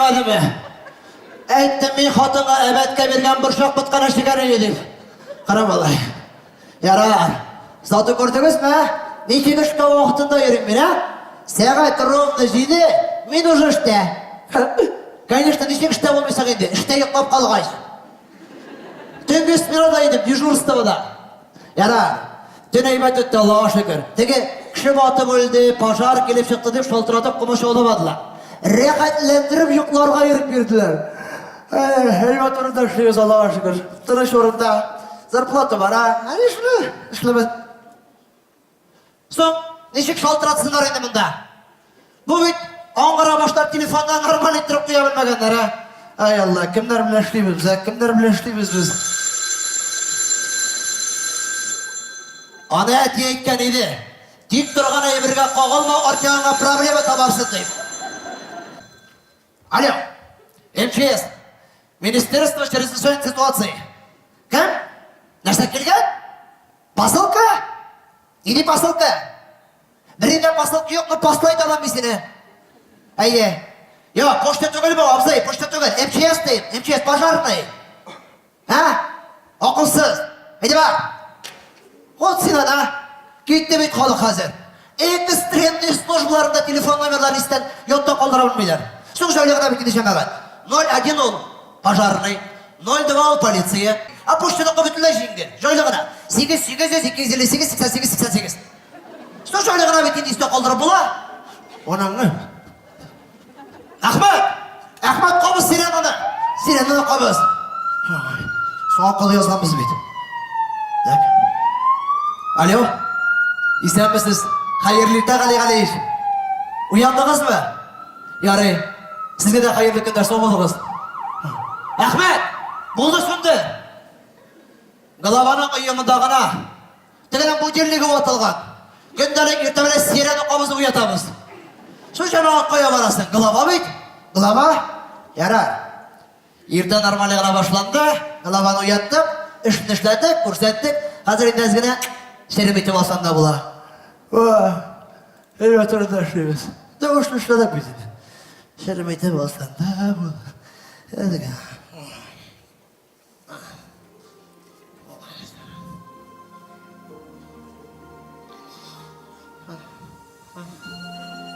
күренмәдеме? Әйттем мин хатынга әбәткә биргән борчак ботканы эчегән иде дип. Кара малай. Ярар. Заты күрдегезме, ә? Ничек эшкә вакытында йөрим мин, ә? Сәгать ровно җиде, мин уже эштә. Конечно, ничек эштә булмыйсың инде, эштә йоклап калгач. Төнге сменада идем, дежурствода. Ярар. Төн әйбәт үтте, Аллага шөкер. Теге кеше батып үлде, пожар килеп чыкты дип шалтыратып комачауламадылар. Рәхәтләндереп йокларга йөреп бирделәр. Әйбәт урында эшлибез, Аллага шөкер. Тыныч урында. Зарплата бар, а? Конечно, эшләмәс. Соң, ничек шалтыратсыннар инде монда? Бу бит аңгыра башлар телефоннан нормаль иттереп куя белмәгәннәр, а? Ай Алла, кемнәр белән эшлибез без, а? Кемнәр белән эшлибез без? Аны әти әйткән иде. Тик торган әйбергә кагылма, артягыңа проблема табарсың дип. Алло, МЧС, Министерство чрезвычайных ситуаций. Кем? Нәрсә килгән? Посылка? Нинди посылка? Берендә посылка юк, но послать алам мин сине. Әйе. Юк, почта түгел бу, абзый, почта түгел. МЧС дим, МЧС, пожарный. Ә? Акылсыз. Әйдә бар. Вот син ана. Китте бит халык хәзер. Экстренный службаларында телефон номерларын истән ятта калдыра белмиләр. Соң җайлы гына бит инде җәмәгать. 01 ул пожарный, 02 ул полиция. Ә почтаныкы бөтенләй җиңел, җайлы гына. 8 800 258 88 88. Соң җайлы гына бит инде истә калдырып була. Анаңны. Әхмәт! Әхмәт, кабыз сиренаны! Сиренаны кабыз! Соң акыл язганбыз бит. Так. Алло. Исәнмесез. Хәерле иртә, Гали Галиевич. Уяндыгызмы? Ярый. Сезгә дә хәерле көннәр, сау булыгыз. Әхмәт! Булды сүнде. Главаның өе монда гына. Тегенең будильнигы ватылган. Көндәлек иртә белән сирена кабызып уятабыз. Шул җәмәгать кая барасың? Глава бит. Глава. Ярар. Иртә нормаль гына башланды. Главаны уяттык, эшне эшләдек, күрсәттек. Хәзер инде әз генә черем итеп алсам да була. Әйбәт урында эшлибез. Тавышны эшләдек бит инде. Черем итеп алсам да була. Әз генә.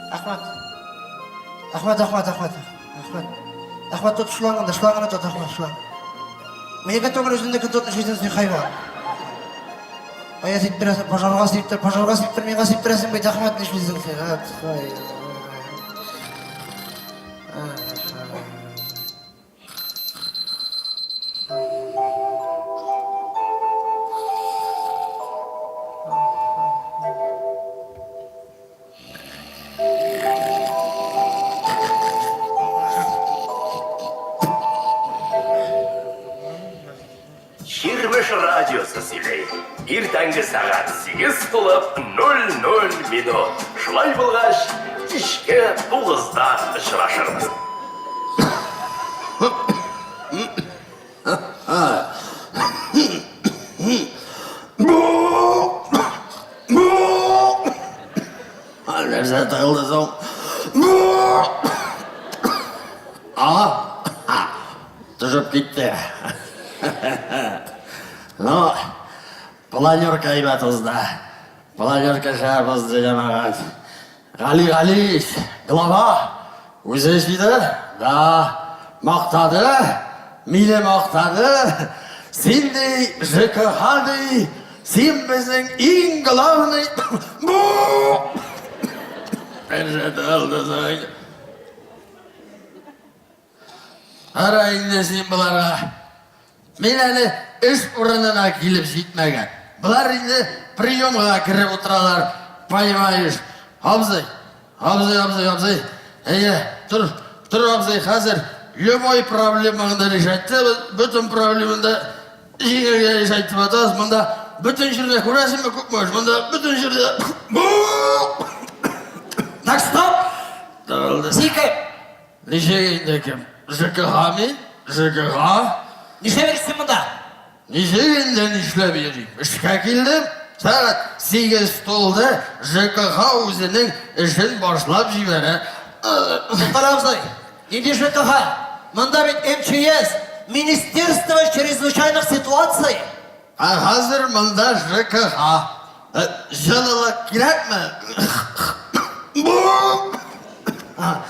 Әхмәт. Әхмәт, Әхмәт, Әхмәт. Әхмәт. Әхмәт тот шлангында, шлангына тот, Әхмәт, шланг. Минеке түгел, үзеңнеке тот, нишлисең син хайван? Кая сиптерәсең, пожарга сиптер, пожарга сиптер, миңа сиптерәсең бит, Әхмәт, нишлисең син? Әт, Чирмеш радиосы сөйли. Иртәнге сәгать 8 тулып 00 минут. Шулай булгач, кичке 9-да очрашырбыз. Нәрсә тыгылды соң? А, төшеп китте. Ну, планерка әйбәт узды. Планерка шәп узды, җәмәгать. Гали Галиевич, глава, үзе җыйды, да, мактады, мине мактады. Син ди, ЖКХ ди, син безнең иң главный бу. Кара инде син боларга. Мин әле эш урынына килеп җитмәгән. Болар инде приемга кереп утыралар, понимаешь. Абзый, абзый, абзый, абзый. Әйе, тор, тор, абзый, хәзер любой проблемаңны решать итәбез, бөтен проблеманы да җиңелгә решать итеп атабыз. Монда бөтен җирдә күрәсеңме күпме эш? Монда бөтен җирдә Так, стоп! Тыгылды. Син кем? Ничек инде кем? ЖКХ мин, ЖКХ. Нишләп йөрисең монда? Ничек инде нишләп йөрим? Эшкә килдем. Сәгать 8 тулды, ЖКХ үзенең эшен башлап җибәрә. Туктале, абзый. Нинди ЖКХ? Монда бит МЧС, Министерство чрезвычайных ситуаций. Ә хәзер монда ЖКХ. Җылылык кирәкме?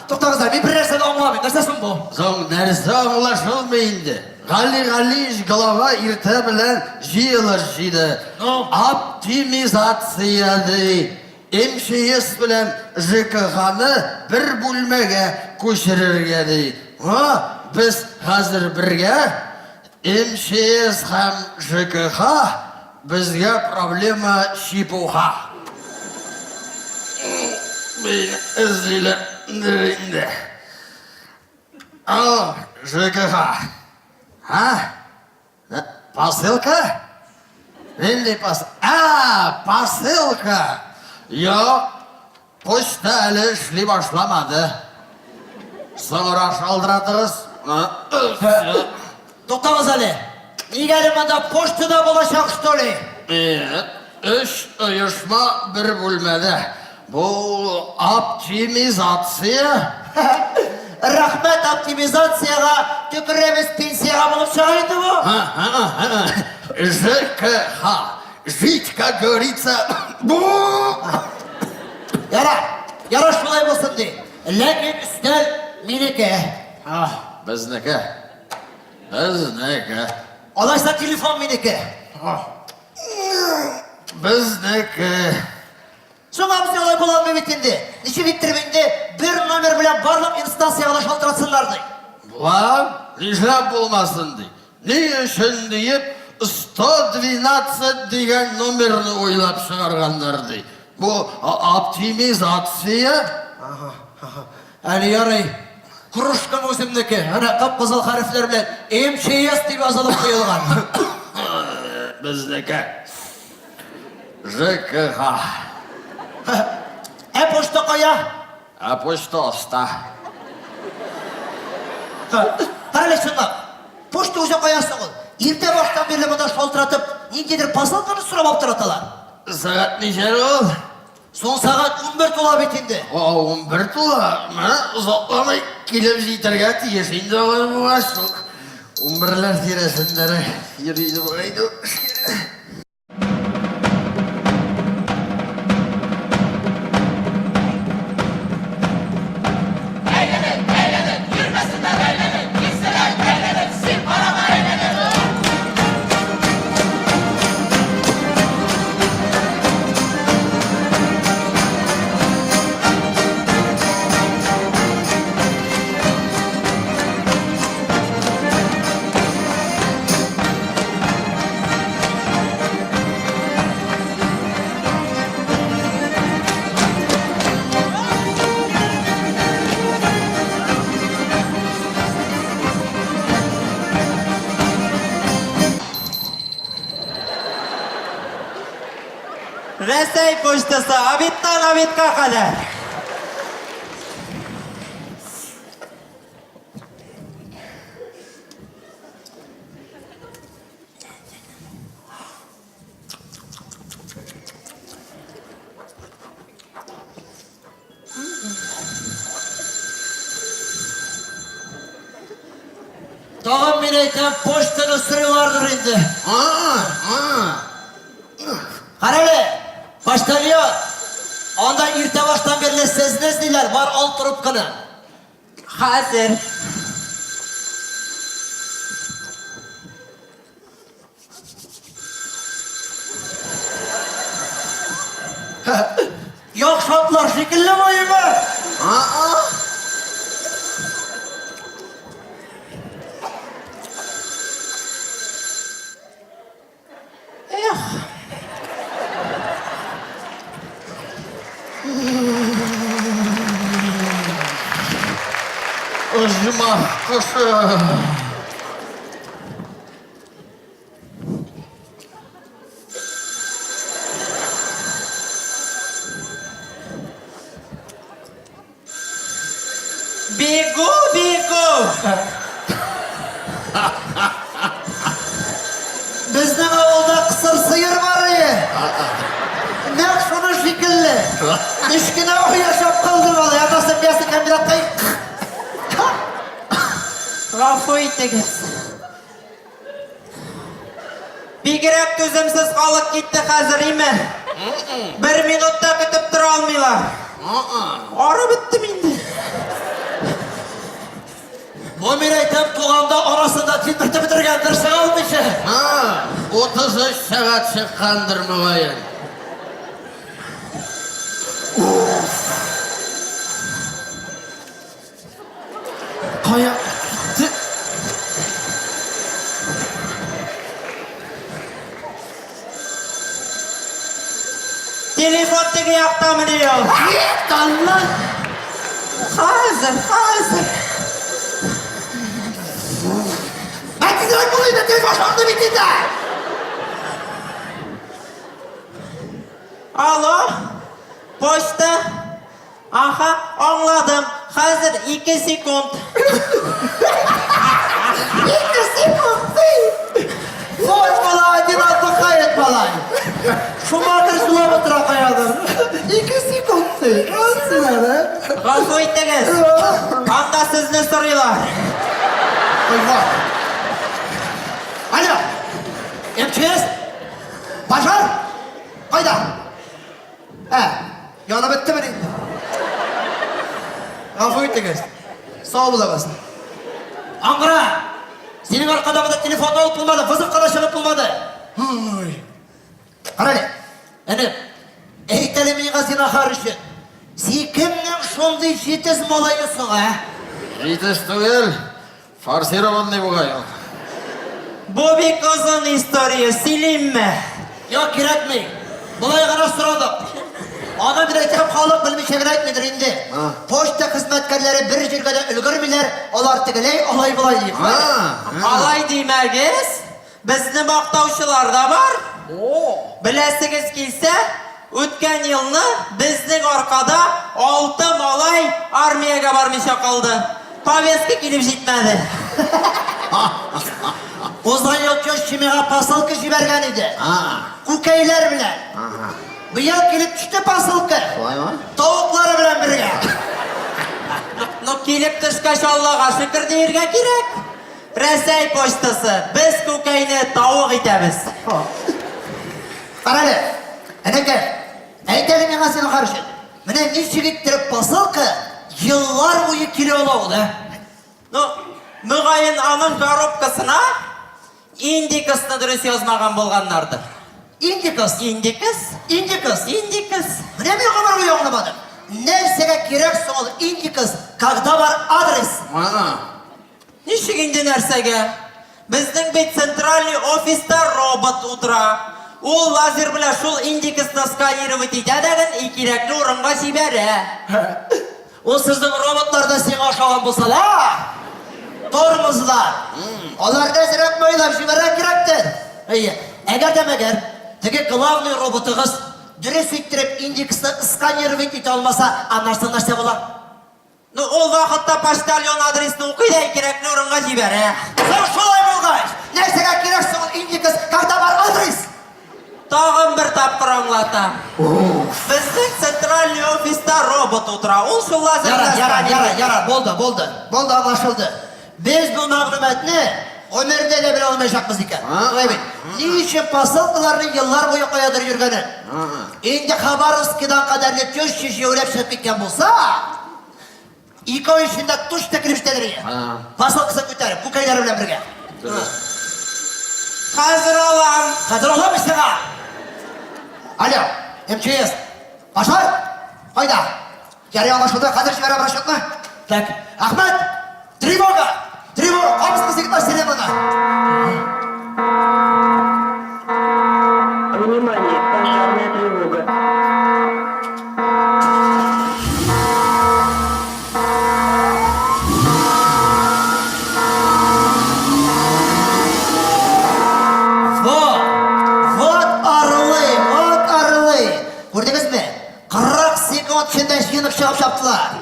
Туктагыз әле, мин бер нәрсә дә аңламыйм. Нәрсә соң бу? Соң нәрсә аңлашылмый инде? Гали Галиевич глава иртә белән җыелыш җыйды. Ну? Оптимизация ди. МЧС белән ЖКХны бер бүлмәгә күчерергә ди. А, без хәзер бергә МЧС һәм ЖКХ безгә проблема чепуха. Мине эзлиләр инде. Ал, ЖКХ. А? Посылка? Нинди пос... А, посылка! Юк, почта әле эшли башламады. Соңрак шалтыратыгыз. Туктагыз әле. Нигә әле монда почтада булачак, что ли? Нет, өч оешма бер бүлмәдә. Бу оптимизация. Рәхмәт оптимизациягә, төкерәбез пенсиягә булып чыга инде бу. ЖКХ. Жить, как говорится, бу. Ярар, ярар шулай булсын ди. Ләкин өстәл минеке. Безнеке. Безнеке. Алайса телефон минеке. Безнеке. Соң абзый алай була алмый бит инде. Ничек иттереп инде бер номер белән барлык инстанциягә дә шалтыратсыннар ди. Була, нишләп булмасын ди. Ни өчен диеп 112 дигән номерны уйлап чыгарганнар ди. Бу оптимизация. Ага, ага. Әле ярый. Кружкам үземнеке. Әнә кып-кызыл хәрефләр белән МЧС дип язылып куелган. Безнеке. ЖКХ. Ә почта кая? Ә почта аста. Карале чынлап. Почта үзе кая соң ул? Иртә баштан бирле монда шалтыратып, ниндидер посылканы сорап аптыраталар. Сәгать ничәдә ул? Соң сәгать 11 тула бит инде. О, 11 тула. Менә озакламый килеп җитәргә тиеш инде алай булгач. Унберләр тирәсендәрәк йөри иде бугай. Рәсәй почтасы обедтан обедка кадәр. Тагын мин әйтәм, почтаны сорыйлардыр инде. Карале, почтальон. Анда иртә баштан бирле сезне эзлиләр, бар ал трубканы. Хәзер. Яхшы атлар шикелле буемы? Эх. Оҗмах кошы. Бегу, бегу. Безнең авылда кысыр сыер бар иде. Нәкъ шуны шикелле. Өч кенә ай яшәп калды малай. Атасы мясо комбинатка. Гафу итегез. Бигрәк түземсез халык китте хәзер, име? Бер минут та көтеп тора алмыйлар. Арып беттем инде. Бу мин әйтәм, туганда арасында тилмертеп бетергәндер, чыга алмыйча. Ха, 33 сәгать чыккандыр мөгаен. Кая китте? Телефон теге яктамыни ул? Кит аннан! Хәзер, хәзер. Ә тизрәк бул инде, телефон шалтырый бит инде! Алло, почта. Аха, аңладым. Хәзер ике секунд. Ике секунд, ди! Формула один отдыхает, малай. Шумахер шулап утыра каядыр. Ике секунд, ди. Вот син әле. Гафу итегез. Анда сезне сорыйлар. Ой, Алло, МЧС? Пожар? Кайда? Ә, янып беттеме инде? Гафу итегез. Сау булыгыз. Аңгыра! Синең аркада монда телефонны алып булмады, вызовка да чыгып булмады. Ой. Кара әле. Энем, әйт әле миңа зинахар өчен. Син кемнең шундый җитез малае соң, ә? Җитез түгел, Форсированный бугай ул. Бу бик озын история, сөйлимме? Юк, кирәкми. Болай гына сорадык. Аны бит әйтәм, халык белмичә генә әйтмидер инде. Почта хезмәткәрләре бер җиргә дә өлгермиләр, алар тегеләй, алай-болай ди. Алай димәгез, Безне мактаучылар да бар. Беләсегез килсә, үткән елны безнең аркада алты малай армиягә бармыйча калды. Повестка килеп җитмәде. Узган ел теща миңа посылка җибәргән иде. Күкәйләр белән. Быел килеп төште посылка. Тавыклары белән бергә. Ну, килеп төшкәч, Аллага шөкер диергә кирәк. Рәсәй почтасы, без күкәйне тавык итәбез. Кара әле, әнекәй, әйт әле миңа зинһар өчен, менә ничек иттереп посылка еллар буе килә ала ул, ә? Ну, мөгаен аның коробкасына индикасны дөрес язмаган булганнардыр. Индикас? Индикас? Индикас? Индикас. Менә мин гомер буе аңламадым. Нәрсәгә кирәк соң ул индикас, когда бар адрес? Ана. Ничек инде нәрсәгә? Безнең бит центральный офиста робот утыра. Ул лазер белән шул индикасны сканировать итә дә и кирәкле урынга җибәрә. Ул сезнең роботлар да сиңа ошаган булсалар, тормозлар. Аларны әзрәк майлап җибәрергә кирәктер. Әйе. Әгәр дә мәгәр теге главный роботыгыз дөрес иттереп индексны сканировать итә алмаса, аннан соң нәрсә була? Ну, ул вакытта почтальон адресны укый да кирәкле урынга җибәрә. Соң шулай булгач, нәрсәгә кирәк соң ул индикас, когда бар адрес? Тагын бер тапкыр аңлатам. Безнең центральный офиста робот утыра. Ул шул лазер Ярар, ярар, ярар, ярар, булды, булды. Булды, аңлашылды. Без бу мәгълүматны гомердә дә белә алмаячакбыз икән. Шулай бит. Ни өчен посылкаларны еллар буе каядыр йөргәнен. Инде Хабаровскидан кадәрле теща җәяүләп чыгып киткән булса, ике ай эчендә точно килеп җитәдер иде. Посылкасын күтәреп, күкәйләре белән бергә. Хәзер алам. Хәзер алам сиңа. Алло, МЧС. Пожар? Кайда? Ярый аңлашылды, хәзер җибәрәм расчетны. Так, Әхмәт, тревога! Тревога! Кабызгыз егетләр сиренаны. Внимание, пожарная тревога. Вот! Вот орлы! Вот орлы! Күрдегезме? 40 секунд эчендә җыенып чыгып чаптылар.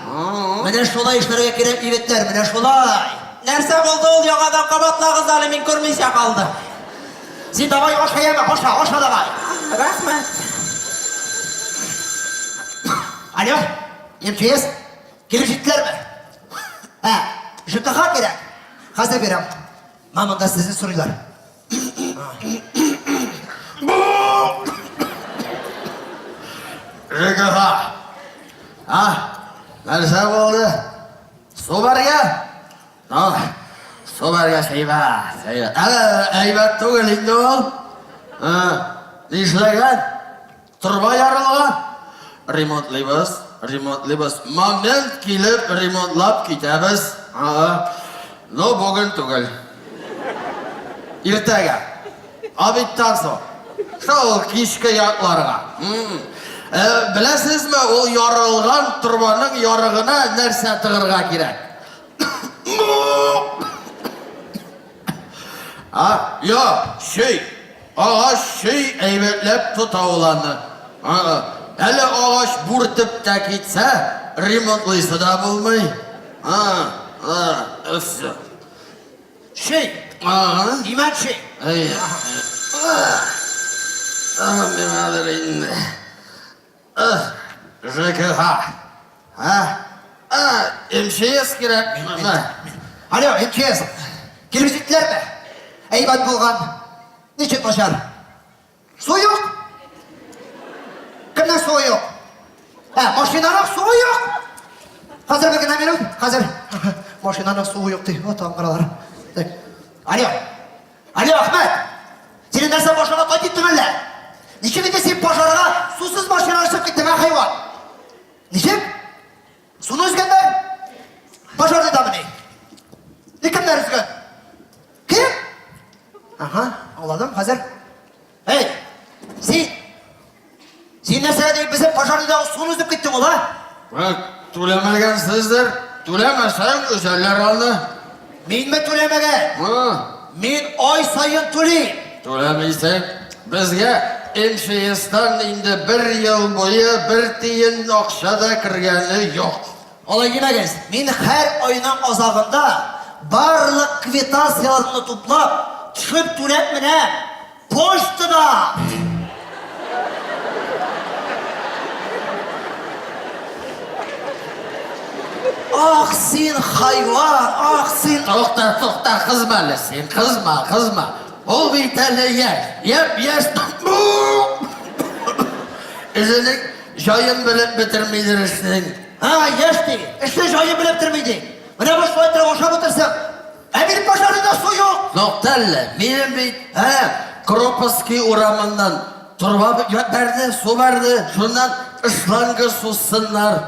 Менә шулай эшләргә кирәк, егетләр, менә шулай. Нәрсә булды ул яңадан кабатлагыз әле, мин күрмичә калдым. Син давай аша яме, аша, аша давай. Рәхмәт. Алло, МЧС, килеп җиттеләрме? Ә, ЖКХ кирәк. Хәзер бирәм. Мә, монда сезне сорыйлар. ЖКХ. А, нәрсә булды? Су бәргә? Ну, су бәргәч әйбәт, әйбәт. Әле әйбәт түгел инде ул. А, нишләгән? Торба ярылган. Ремонтлыйбыз, ремонтлыйбыз. Момент килеп ремонтлап китәбез. Ага. Но бүген түгел. Иртәгә. Обедтан соң. Шул кичке якларга. Э, беләсезме, ул ярылган торбаның ярыгына нәрсә тыгырга кирәк? А, я, чөй. Агач чөй әйбәтләп тота ул аны. Ага. Әле агач бүртеп тә китсә, ремонтлыйсы да булмый. А, а, все. Чөй. Ага. Имән чөй. Әй. А, миңадыр инде. ЖКХ. А? А, МЧС кирәк. Алло, МЧС. Килеп җиттеләрме? Әйбәт булган. Ничек начар? Су юк. Кемнең суы юк? Ә, машинаның суы юк. Хәзер бер генә минут, хәзер. Машинаның суы юк ди. Вот аңгыралар. Так. Алло. Алло, Әхмәт! Синең нәрсә башыңа тай киттеме әллә? Ничек инде син пожарга сусыз машинаны чыгып киттең, ә, хайван? Ничек? Суны өзгәннәр? Пожарныйдамыни? И кемнәр өзгән? Кем? Ага, аңладым, хәзер. Эй, син! Син нәрсәгә дип безнең пожарныйдагы суны өзеп киттең ул, а? Бәк, түләмәгәнсездер. Түләмәсәң, өзәләр аны. Минме түләмәгән? Һы. Мин ай саен түлим. Түләмисең. Безгә МЧСтан инде бер ел буе бер тиен акча да кергәне юк. Алай димәгез, мин һәр айның азагында барлык квитанцияләрне туплап, төшеп түләп менәм. Почтада! Ах син, хайван, ах син! Тукта, тукта, кызма әле син, кызма, кызма. Ул бит әле яшь, япь-яшь. Үзенең җаен белеп бетермидер эшнең. Ха, яшь ди, эшнең җаен белеп бетерми ди. Менә бу шулай торып ашап утырсаң, Ә минем пожарныйда су юк. Тукта әле, минем бит, ә, Кроповский урамыннан торба бәрде, су бәрде, шуннан шланга сузсыннар.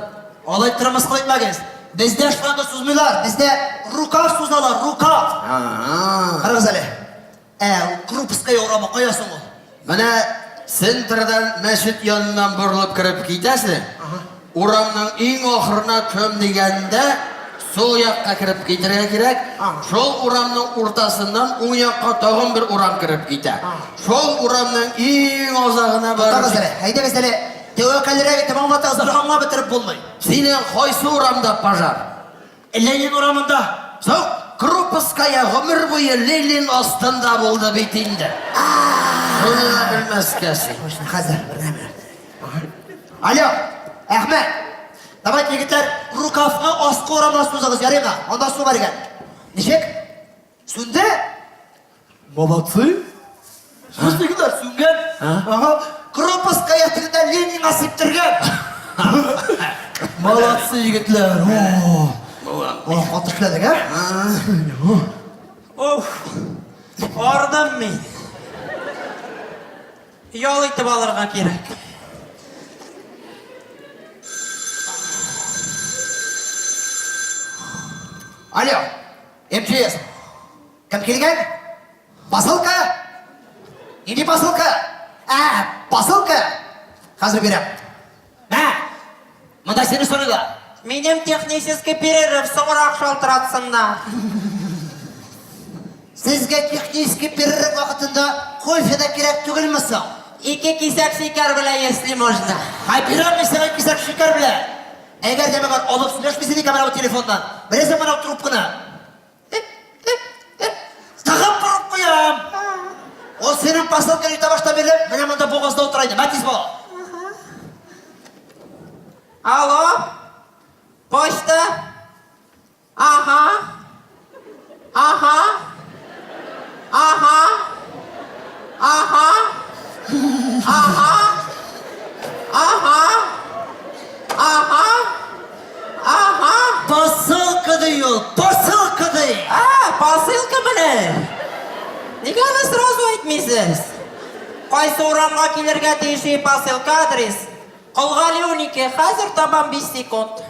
Алай торып мыскыл итмәгез. Бездә шланга сузмыйлар, бездә рукав сузалар, рукав. Карагыз әле. Ә, ул Крупская урамы кая соң ул? Менә центрдан мәчет яныннан борылып кереп китәсең. Урамның иң ахырына төшәм дигәндә, сул якка кереп китәргә кирәк. Шул урамның уртасыннан уң якка тагын бер урам кереп китә. Шул урамның иң азагына барып. Туктагыз әле, әйдәгез әле, тәвәккәлрәк итеп аңлатыгыз әле, аңлап бетереп булмый. Синең кайсы урамда пожар? Ленин урамында. Соң, Крупская гомер буе Ленин астында булды бит инде. Шуны да белмәскә син. Точно, хәзер, бер генә Алло, Әхмәт. Давайте, егетләр, рукавны аскы урамнан сузыгыз, ярыймы? Анда су бар икән. Ничек? Сүнде? Молодцы. Сүз егетләр, сүнгән. Ага. Крупская тегендә Ленинга сиптергән. Молодцы, егетләр. О, О, каты эшләдек, ә? Уф, ардым мин. Ял итеп алырга кирәк. Алло, МЧС. Кем килгән? Посылка? Нинди посылка? Ә, посылка? Хәзер бирәм. Мә! Монда сине сорыйлар. Минем технический перерыв соңрак шалтыратсыннар. Сезгә технический перерыв вакытында кофе да кирәк түгелме соң? Ике кисәк шикәр белән, если можно. Хай, бирәм мин сиңа кисәк шикәр белән. Әгәр дә мәгәр алып сөйләшмисең икән менә бу телефоннан, беләсең менә бу трубканы. Тыгып борып куям. Ул синең посылканы иртә башта бирле менә монда бугазда утыра иде. Мә тиз бул. Алло? Почта? Ага. Ага. Ага. Ага. Ага. Ага. Ага. Ага. Посылка ди ул, посылка ди. А, посылка менә. Нигә аны сразу әйтмисез? Кайсы урамга килергә тиеш посылка адрес? Колгали 12, хәзер табам 5 секунд.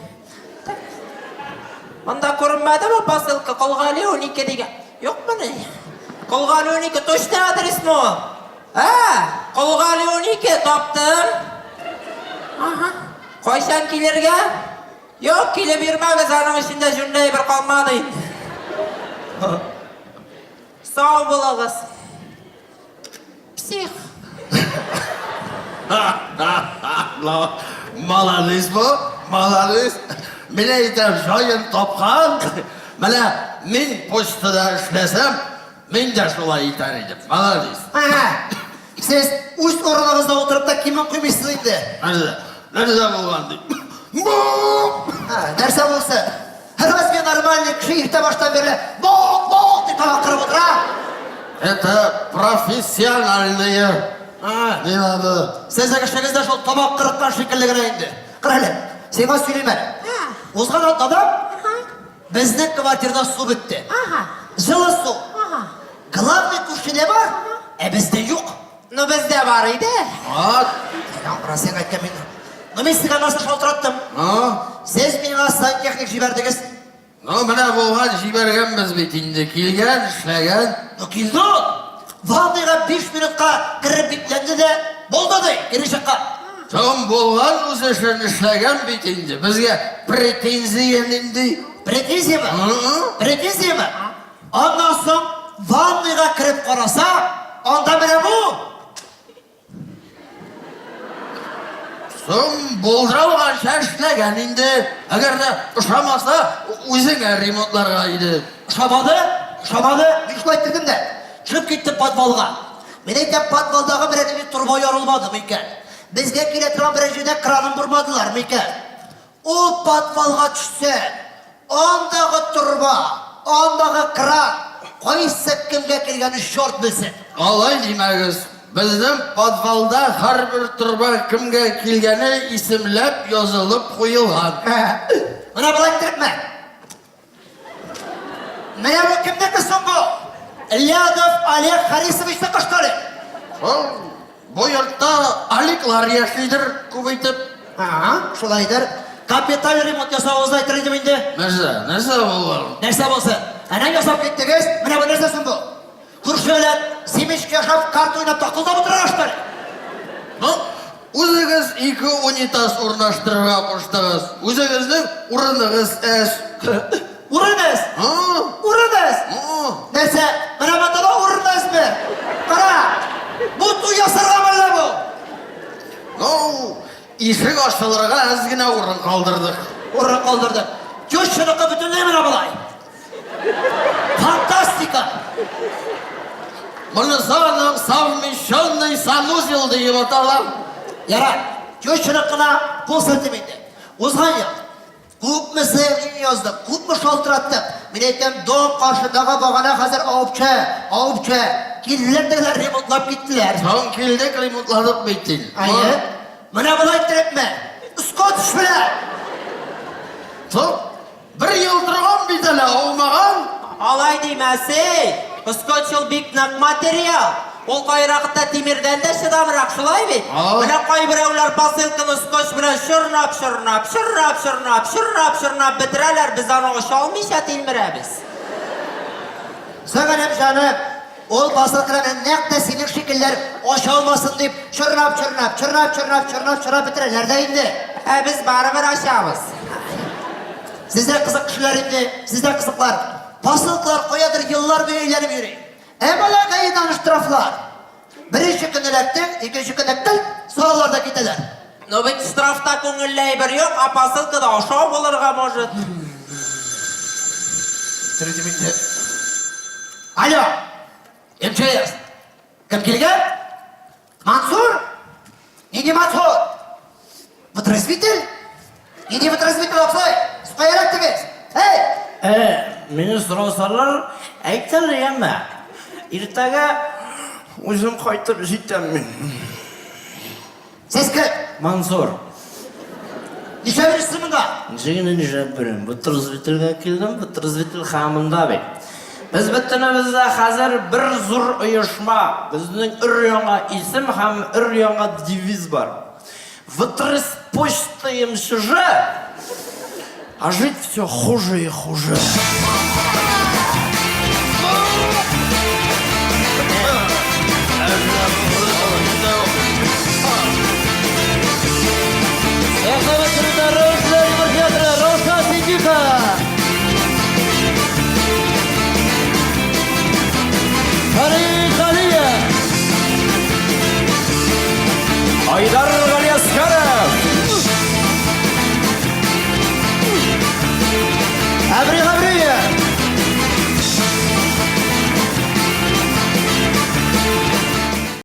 Монда күренмәдеме посылка Колгали 12 дигән? Юкмыни? Колгали 12 точно адресмы ул? Ә, Колгали 12 таптым. Ага. Кайчан килергә? Юк, килеп йөрмәгез, аның эчендә җүнле әйбер калмады инде. Сау булыгыз. Псих. Молодец бу, молодец. Мин әйтәм, җаен тапкан. Менә мин почтада эшләсәм, мин дә шулай итәр идем. Молодец. Ага. Сез үз урыныгызда утырып та кимен куймыйсыз инде. Нәрсә? Нәрсә булган ди? Бу! Ha, нәрсә булсын? Разве нормальный кеше иртә баштан бирле бок бок дип тамак кырып утыра? Это профессиональные. А, Не надо. Сезнең эшегез дә шул тамак кырыккан шикелле генә инде. Кара әле, сиңа сөйлим әле. Узган атнада безнең квартирада су бетте. Ага. Җылы су. Ага. Главный күршедә бар, ә бездә юк. Ну бездә бар иде. Вот. Яңгыра син әйткән мин. Ну мин сезгә нәрсә шалтыраттым. Ну, Сез миңа сантехник җибәрдегез. ну менә булган җибәргәнбез бит инде. Килгән, эшләгән. Ну килде ул. Ванныйга 5 минутка кереп бикләнде дә булды ди, кире чыккан. Соң булган үз эшен эшләгән бит инде. Безгә претензия нинди? Претензияме? Ы-ы. Претензияме? Аннан соң ванныйга кереп караса, анда менә бу. Соң булдыра алганча эшләгән инде. Әгәр дә ошамаса, үзеңә ремонтларга иде. Ошамады, ошамады. Мин шулай иттердем дә. Төшеп киттем подвалга. Мин әйтәм, подвалдагы берәр нинди торба ярылмадымы икән? Безгә килә торган берәр җирдә кранын бормадылармы икән? Ул подвалга төшсә, андагы торба, андагы кран, кайсы кемгә килгәнен черт белсен. Алай димәгез. Безнең подвалда һәрбер торба кемгә килгәне исемләп язылып куелган. Менә болай иттерепме? Менә бу кемнеке соң бу? Лядов Олег Харисовичныкы, что ли? Шул бу йортта Аликлар яшидер күп итеп. Ага, шулайдыр. Капиталь ремонт ясавыгызны әйтер идем инде. Нәрсә? Нәрсә булган? Нәрсә булсын? Әнә ясап киттегез. Менә бу нәрсә соң бу? Күрше белән семечка ашап, карта уйнап такылдап утырырга что ли? Ну, үзегез ике унитаз урнаштырырга куштыгыз. Үзегезнең урыныгыз әз. Урын әз! А? Урын әз! А? Нәрсә? Менә монда да урын әзме? Кара! Бу туй ясарга мәллә бу? Ну, ишек ачылырга әз генә урын калдырдык. Урын калдырдык. Тещаныкы бөтенләй менә болай. Фантастика! Монысы аның совмещенный санузел диеп атала. Ярар, тещаныкына кул селтим инде. Узган ел күпме заявление яздык, күпме шалтыраттык. Мин әйтәм, дом каршындагы багана хәзер авып төшә, авып төшә. Килделәр тегеләр, ремонтлап киттеләр. Соң килдек, ремонтладык бит инде. Әйе. Менә болай иттерепме? Скотч белән. Соң бер ел торган бит әле, аумаган. Алай димәсей. Скотч ул бик нык материал. Ул кайракта тимердән дә чыдамрак, шулай бит? А. Менә кайберәүләр посылканы скотч белән чорнап, чорнап, чорнап, чорнап, чорнап, чорнап бетерәләр, без аны ача алмыйча тилмерәбез. Сәгынем җаным, ул посылканы нәкъ тә синең шикелләр ача алмасын дип чорнап, чорнап, чорнап, чорнап, чорнап, чорнап бетерәләр дә инде. Ә без барыбер ачабыз. Сездә кызык кешеләр инде, сездә кызыклар. Посылкалар каядыр еллар буе әйләнеп йөри. Ә малакаеннан штрафлар. Беренче көн эләктең, икенче көнне тел салалар да китәләр. Но бит штрафта күңелле әйбер юк, а посылкада ашау булырга может. Алло, МЧС. Кем килгән? Мансур? Нинди Мансур? Вытрезвитель? Нинди вытрезвитель абзый? Сез кая эләктегез? Эй! Мине сорасалар, әйт әле, яме. Иртәгә үзем кайтып җитәм мин. Сез кем? Мансур. Нишләп йөрисез монда? Ничек инде нишләп йөрим? Вытрезвительгә килдем, вытрезвитель һәм монда бит. Без бөтенебез дә хәзер бер зур оешма. Безнең өр-яңа исем һәм өр-яңа девиз бар. Вытрес почтаем чуже, а жить все хуже и хуже.